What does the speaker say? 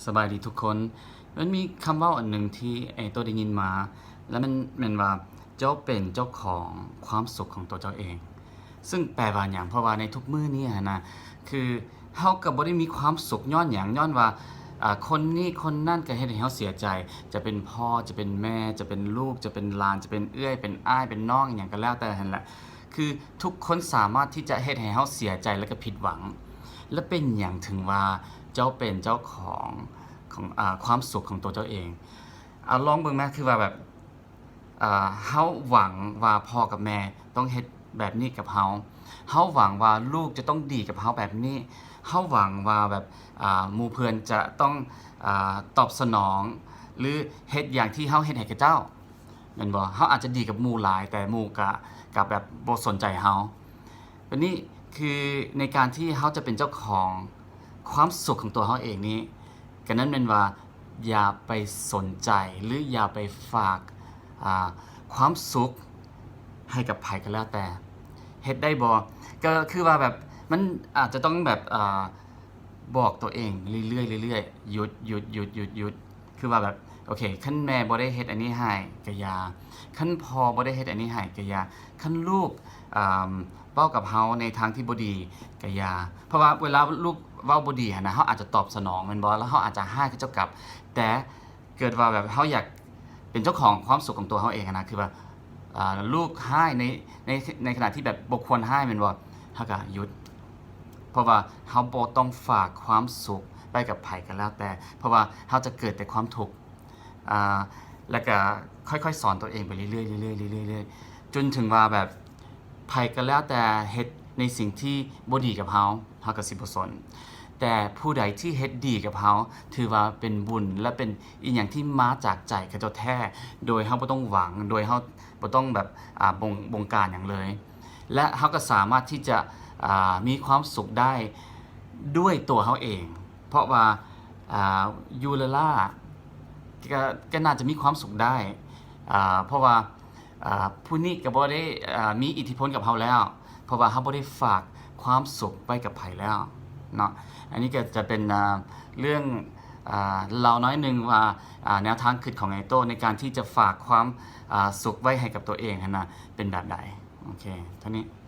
ສະບາຍດີທຸກຄົນ. ມັນມີຄຳເວົ້າອັນໜຶ່ງທີ່ໄອໂຕ້ໄດ້ຍິນມາ ແລະ ມັນແມ່ນວ່າ ເຈົ້າເປັນເຈົ້າຂອງຄວາມສຸກຂອງຕົວເຈົ້າເອງ. ຊຶ່ງແປວ່າຫຍັງ? ເພາະວ່າໃນທຸກມື້ນີ້ຫັ້ນນະ ຄືເຮົາກໍບໍ່ໄດ້ມີຄວາມສຸກຍ້ອນຫຍັງ? ຍ້ອນວ່າ ອາ ຄົນນີ້ຄົນນັ້ນກໍເຮັດໃຫ້ເຮົາເສຍໃຈ, ຈະເປັນພໍ່, ຈະເປັນແມ່, ຈະເປັນລູກ, ຈະເປັນຫຼານ, ຈະເປັນເອື້ອຍ, ເປັນອ້າຍ, ເປັນນ້ອງ ອີ່ຫຍັງກໍແລ້ວແຕ່ຫັ້ນແຫຼະ. ຄືທຸກຄົນສາມາດທີ່ຈະເຮັດໃຫ້ເຮົາເສຍໃຈ ແລະ ກໍຜິດຫວັງ. ແລະ ເປັນຫຍັງເຖິງວ່າເຈົ້າເປັນເຈົ້າຂອງຂອງ ອາ ຄວາມສຸກຂອງຕົວເຈົ້າເອງ? ເອົາ ລອງເບິ່ງແມ ຄືວ່າແບບ ເຮົາຫວັງວ່າພໍ່ກັບແມ່ຕ້ອງເຮັດແບບນີ້ກັບເຮົາ, ເຮົາຫວັງວ່າລູກຈະຕ້ອງດີກັບເຮົາແບບນີ້, ເຮົາຫວັງວ່າແບບ ອາ ໝູ່ເພື່ອນຈະຕ້ອງ ອາ ຕອບສະໜອງ ຫຼື ເຮັດຢ່າງທີ່ເຮົາເຮັດໃຫ້ເຂົາເຈົ້າ ແມ່ນບໍ່? ເຮົາອາດຈະດີກັບໝູ່ຫຼາຍ ແຕ່ໝູ່ກະ ກະແບບບໍ່ສົນໃຈເຮົາ. ບັດນີ້ຄືໃນການທີ່ເຮົາຈະເປັນເຈົ້າຂອງຄວາມສຸກຂອງຕົວເຮົາເອງນີ້ ກໍນັ້ນແມ່ນວ່າ ຢ່າໄປສົນໃຈ ຫຼື ຢ່າໄປຝາກ ອາ ຄວາມສຸກໃຫ້ກັບໃຜກໍແລ້ວແຕ່. ເຮັດໄດ້ບໍ່? ກໍຄືວ່າແບບ ມັນອາດຈະຕ້ອງແບບ ອາ ບອກຕົວເອງເລື້ອຍໆ ເລື້ອຍໆ ຢຸດ ຢຸດ ຢຸດ ຢຸດ ຢຸດ. ຄືວ່າແບບ ໂອເຄ ຄັນແມ່ບໍ່ໄດ້ເຮັດອັນນີ້ໃຫ້ກໍຢ່າ, ຄັນພໍ່ບໍ່ໄດ້ເຮັດອັນນີ້ໃຫ້ກໍຢ່າ, ຄັນລູກ ອາ ເວົ້າກັບເຮົາໃນທາງທີ່ບໍ່ດີກໍຢ່າ. ເພາະວ່າເວລາລູກເວົ້າບໍ່ດີຫັ້ນນະ ເຮົາອາດຈະຕອບສະໜອງ ແມ່ນບໍ່? ແລ້ວເຮົາອາດຈະຮ້າຍເຂົາເຈົ້າກັບ. ແຕ່ເກີດວ່າແບບເຮົາຢາກເປັນເຈົ້າຂອງຄວາມສຸກຂອງຕົວເຮົາເອງຫັ້ນນະ ຄືວ່າ ອາ ລູກຮ້າຍໃນ ໃນ ໃນຂະນະທີ່ແບບບໍ່ຄວນຮ້າຍ ແມ່ນບໍ່? ເຮົາກໍຢຸດ. ເພາະວ່າເຮົາບໍ່ຕ້ອງຝາກຄວາມສຸກໄວ້ກັບໃຜກໍແລ້ວແຕ່, ເພາະວ່າເຮົາຈະເກີດແຕ່ຄວາມທຸກ. ອາ ແລ້ວກໍຄ່ອຍໆ ສອນຕົວເອງໄປເລື້ອຍໆ ເລື້ອຍໆ ເລື້ອຍໆ ເລື້ອຍໆ ຈົນເຖິງວ່າແບບໃຜກໍແລ້ວແຕ່ເຮັດໃນສິ່ງທີ່ບໍ່ດີກັບເຮົາ, ເຮົາກໍຊິບໍ່ສົນ. ແຕ່ຜູ້ໃດທີ່ເຮັດດີກັບເຮົາ ຖືວ່າເປັນບຸນ ແລະ ເປັນອີ່ຫຍັງທີ່ມາຈາກໃຈເຂົາເຈົ້າແທ້, ໂດຍເຮົາບໍ່ຕ້ອງຫວັງ, ໂດຍເຮົາບໍ່ຕ້ອງແບບ ອາ ບົງ ບົງການຫຍັງເລີຍ. ແລະ ເຮົາກໍສາມາດທີ່ຈະ ອາ ມີຄວາມສຸກໄດ້ດ້ວຍຕົວເຮົາເອງ. ເພາະວ່າ ອາ ຢູ່ລ້າໆ ກໍ ກໍໜ້າຈະມີຄວາມສຸກໄດ້ ອາ ເພາະວ່າ ອາ ຜູ້ນີ້ກໍບໍ່ໄດ້ ອາ ມີອິດທິພົນກັບເຮົາແລ້ວ, ເພາະວ່າເຮົາບໍ່ໄດ້ຝາກຄວາມສຸກໄວ້ກັບໃຜແລ້ວເນາະ. ອັນນີ້ກໍຈະເປັນ ອາ ເລື່ອງ ອາ ເລົ່າໜ້ອຍໜຶ່ງວ່າ ອາ ແນວທາງຄິດຂອງໄອໂຕ້ໃນການທີ່ຈະຝາກຄວາມ ອາ ສຸກໄວ້ໃຫ້ກັບຕົວເອງຫັ້ນນະ ເປັນແບບໃດ. ໂອເຄ ເທົ່ານີ້.